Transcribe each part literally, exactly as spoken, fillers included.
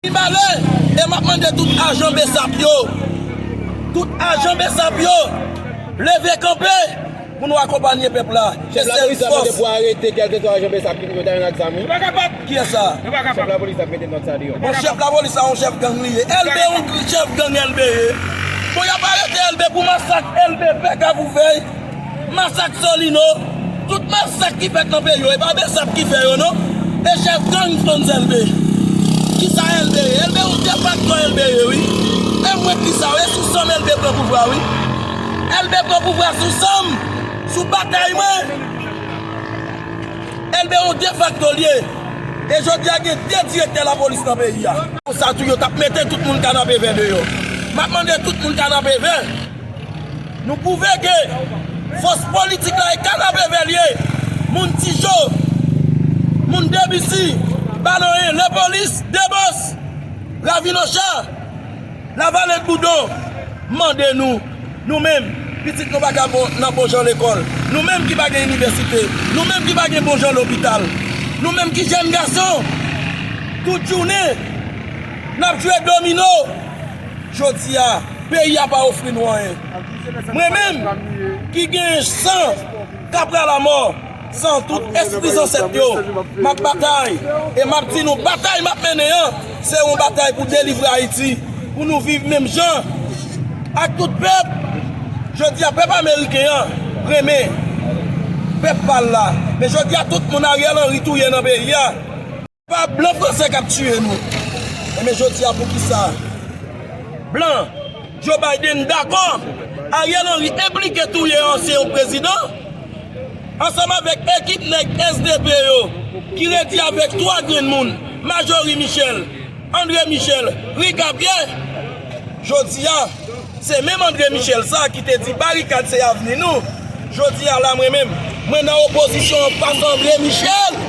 Li bale, e m ap mande tout ajan BSAP yo, tout ajan BSAP yo, leve kanpe pou nou akonpanye pèp la. Se sèl fòs. Chèf lapolis la mande pou arete kèlkeswa ajan BSAP ki ta vin ak zam, wi. Kiyès sa? Chèf lapolis la mete nòt sa deyò. Bon, chèf lapolis la, yon chèf gang li ye. Elbe yon chèf gang Elbe ye. Bon, y ap arete Elbe pou masak Elbe, pè Kafoufèy. Masak Solino, tout masak ki fèt nan peyi yo, e pa BSAP ki fè yo non. E chèf gang Frantz Elbe. Kisa Elbe ye? Elbe yon defakto Elbe ye, wi. E mwen kisa, e sou san m Elbe pran pouvwa, wi. Elbe pran pouvwa sou san m, sou batay mwen. Elbe yon defakto l ye. E jodi a gen de direktè lapolis nan peyi a. Konsa tou yo t ap mete tout moun Kanapevè deyò. M ap mande tout moun Kanapevè. Nou pwouve ke fòs politik la e Kanapevè l ye. Moun Tijo, moun Debisi, Baloyen, Lepolis, Debòs, Ravin Ocha, Lavale Boudon, mande nou, nou menm, pitit nou pa ka bon, nan bon jan lekòl, nou menm ki pa gen inivèsite, nou menm ki pa gen bon jan lopital, nou menm ki jèn gason, tout jounen, n ap jwe domino. Jodi a, peyi a pa ofri nou anyen. Mwen menm, ki gen san k ap pral amò, san tout espri zansèt yo, m ap batay. E m ap di nou, batay m ap mennen an, se yon batay pou delivre Ayiti, pou nou viv menm jan ak tout pèp. Jodi a, pèp ameriken an renmen pèp pa l la. Men jodi a, tout moun Ariel Henry touye nan peyi a. Pa blan franse k ap tiye nou. Enben jodi a poukisa blan Joe Biden dakò Ariel Henry enplike touye ansyen prezidan ansanm avèk ekip nèg S D P yo ki redi avèk twa grenn moun, Marjorie Michel, André Michel, Ricard Pierre? Jodi a, se menm André Michel sa ki te di barikad se avni nou. Jodi a la mwen menm, mwen nan opozisyon an fas André Michel.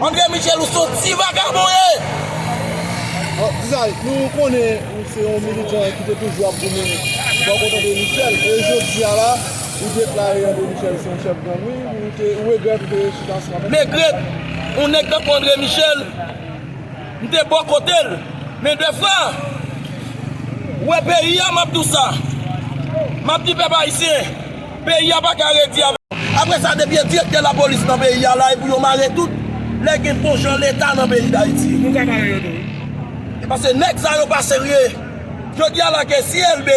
André Michel ou se yon ti vakabon ye. Bon, Dizay, nou konnen ou se yon militan ki te toujou ap goumen bò kote André Michel. E jodi a la, ou deklare André Michel se yon chèf gang, wi, ou te, ou regrèt ou te chita ansanm avè l. M regrèt, yon nèg tankou André Michel, m te bò kote l. Men defwa, ou wè peyi a, m ap di w sa. M ap di pèp ayisyen, peyi a pa ka redi avèk. Apre sa, depi e direktè lapolis nan peyi a la, e pou yo mare tout, lè gen bon jan leta nan peyi Dayiti. Nou ka mare yo tou. E paske nèg sa yo pa serye. Jodi a la ke si Elbe,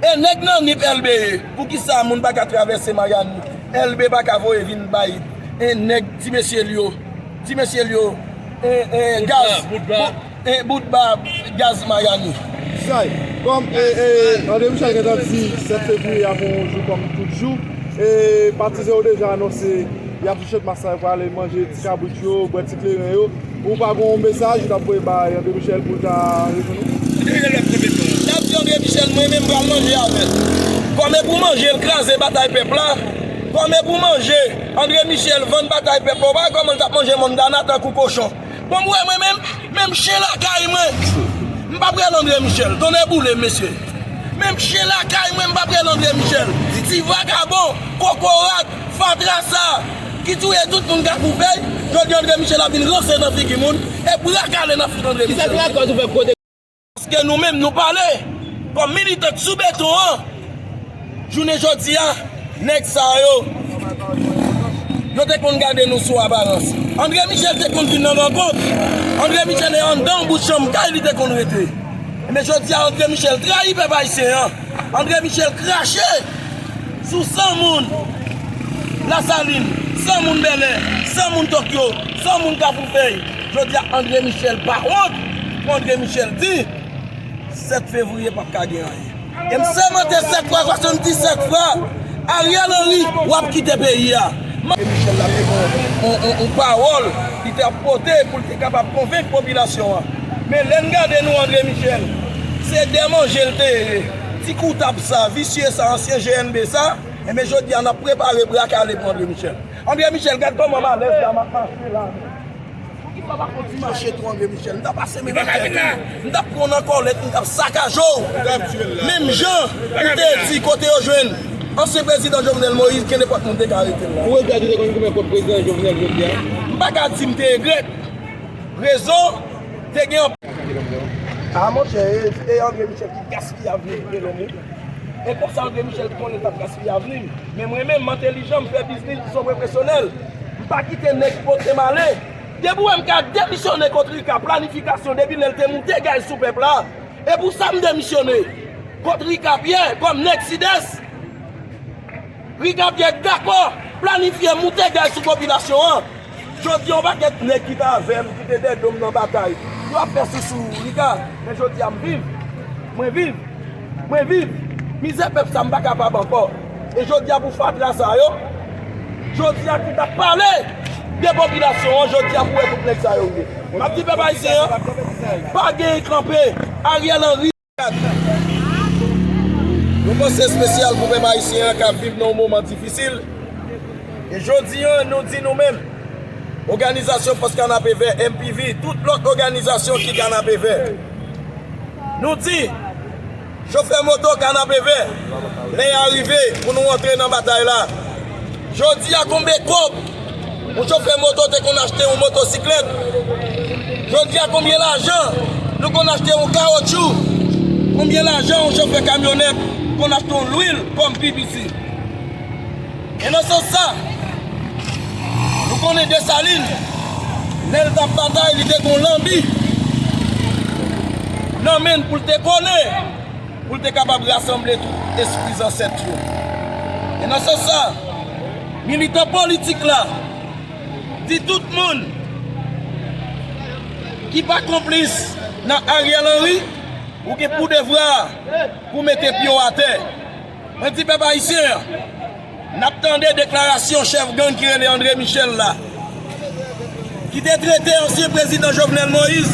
e nèg nan nip Elbe ye, poukisa moun pa ka travèse Mayani? Elbe pa ka voye vin bay e nèg ti mesye l yo, ti mesye l yo, e, e, gaz. E bout ba gaz Mayani. Say, kòm e, e, André Michel gentan di sèt fevriye a pou yon jou kòm tout jou, e patizan yo deja anonse y ap sou Chantmas la, yo prale manje ti kabrit yo, bwè ti kleren yo. Ou pa gen yon mesaj ou t ap voye bay André Michel pou l ta reponn ou? N ap di André Michel, mwen menm m pral manje avè l. Kòm e pou manje l kraze batay pèp la, kòm e pou manje André Michel vann batay pèp la, ou pa wè kòman l t ap manje Montana tankou kochon. Bon, m wè mwen menm, menm chen lakay mwen, m p ap rele André Michel. Tonnè boule m, mesye. Menm chen lakay mwen, m p ap rele André Michel. Ti vakabon, kokorat, fatra sa, ki touye tout moun Kafoufèy. Jodi a André Michel ap vin ranse nan figi moun, e bra kale n ap fout André Michel. Kisa ki lakòz ou fè kote Paske nou menm nou pale kòm militan k sou beton an. Jounen jodi a, nèg sa yo, yo te konn gade nou sou aparans. André Michel te konn vin nan rankont. André Michel e anndan bout chanm kay li te konn rete. Men jodi a, André Michel trayi pèp ayisyen an. André Michel krache sou san moun Lasalin, san moun Bèlè, san moun Tokyo, san moun Kafoufèy. Jodi a, André Michel pa wont pou André Michel di sèt fevriye p ap ka gen anyen. E m sèmante sèt fwa, swasanndisèt fwa, Ariel Henry, w ap kite peyi a. André Michel la te gen yon, yon, yon pawòl li te ap pote pou l te kapab konvenk popilasyon an. Men lè n gade nou André Michel, se dè manje l te ye. Ti koutab sa, visye sa, ansyen G N B sa, enben jodi a n ap prepare bra kale pou André Michel. André Michel, gad kòman m alèz la, m ap mache la. Poukisa w pa fè yon ti mache tou André Michel? M t ap pase men nan tèt ou. M t ap pran w nan kòlèt, m t ap sakaje w. Menm jan ou te di kote yo jwenn ansyen prezidan Jovenel Moïse, gen nenpòt moun te ka arete l la. Ou regrèt ou te konn goumen kont prezidan Jovenel jodi a? M pa ka di m te regrèt. Rezon, Te gen yon... A monchè, e, e André Michel ki gaspiye avni Vitelhomme wi. E konsa André Michel te konnen l t ap gaspiye avni m. Men mwen menm, m entèlijan, m fè biznis, m se yon pwofesyonèl. M pa kite nèg pote m ale. Depi w wè m ka demisyone kont Rika, planifikasyon, depi lè l te moute gaz sou pèp la. E pou sa m demisyone. Kont Rika Pyè, kòm nèg Sidès. Rika Pyè dakò planifye moute gaz sou popilasyon an. Jodi a, yon pakèt nèg ki t avè m, ki te dèyè do m nan batay, yo ap fè sousou Rika. Men jodi a, m viv. Mwen viv. Mwen viv. Mizè pèp sa, m pa kapab ankò. E jodi a, pou fatra sa yo, jodi a, ki t ap pale de popilasyon an, jodi a, pou wè tout nèg sa yo rive. M ap di pèp ayisyen an, pa gen kanpe. Ariel Henry. Yon panse espesyal pou pèp ayisyen an k ap viv nan yon moman difisil. E jodi a, nou di nou menm, òganizasyon Fòs Kanapevè, M P V, tout lòt òganizasyon ki Kanapevè, nou di, chofè moto Kanapevè, lè a rive pou nou antre nan batay la. Jodi a, konbyen kòb yon chofè moto te konn achte yon motosiklèt? Jodi a, konbyen lajan nou konn achte yon kawotchou? Konbyen lajan yon chofè kamyonèt konn achte yon lwil kòm pipiti? E nan sans sa, nou konnen Desalin, lè l t ap batay, li te gen yon lanbi nan men l pou l te kole, pou l te kapab rasanble tout espri zansèt yo. E nan sans sa, militan politik la di tout moun ki pa konplis nan Ariel Henry, ou gen pou devwa pou mete pye w atè. Mwen di pèp ayisyen an, n ap tande deklarasyon chèf gang ki rele André Michel la, ki te trete ansyen prezidan Jovenel Moïse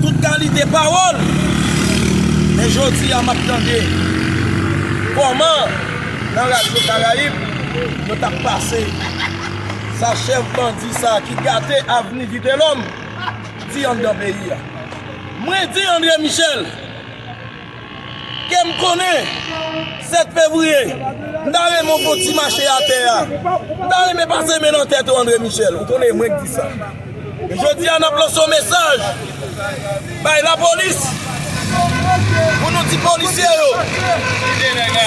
tout kalite pawòl. Men jodi a, m ap tande kòman nan Radyo Karayib, yo t ap pase sa chèf bandi sa ki gate avni Vitelhomme di anndan peyi a. Mwen di André Michel, ke m konnen, sèt fevriye, m ta renmen w fè yon ti mache atè a. M ta renmen pase men nan tèt ou, André Michel. Ou konnen, mwen k di sa. E jodi a, n ap lanse yon mesaj bay lapolis pou nou di polisye yo,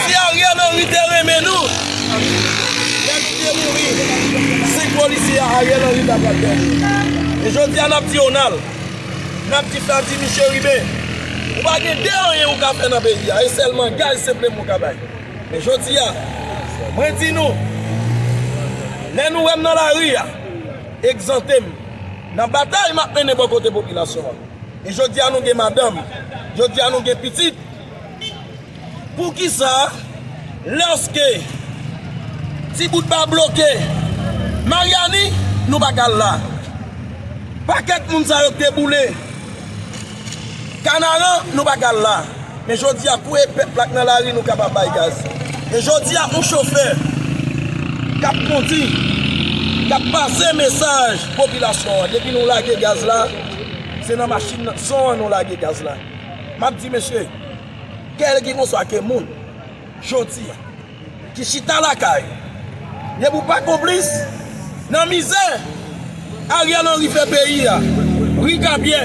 si Ariel Henry te renmen nou, lè li te mouri, senk polisye a, Ariel Henry ta pral dèyè. E jodi a, n ap di Ronald, n ap di Vladimir Chérubin, ou pa gen de anyen ou ka fè nan peyi a, e sèlman gaz senpleman ou ka bay. Men jodi a, mwen di nou, lè nou wè m nan lari a, egzante m nan batay m ap mennen bò kote popilasyon an. E jodi a, nou gen madanm, jodi a, nou gen pitit. Poukisa, lèske Ti Bout Ba bloke Maryani, nou pa ka al la? Pakèt moun sa yo k te boule Kanaran, nou pa ka al la. Men jodi a, kouri pèp la k nan lari, nou kapab bay gaz. Men jodi a, yon chofè k ap kondi, k ap pase mesaj popilasyon an, depi nou lage gaz la, se nan machin son an nou lage gaz la. M ap di, mesye, kèlkeswa ke moun, jodi a, ki chita lakay, depi w pa konplis nan mizè Ariel Henry fè peyi a, Rika Pyè,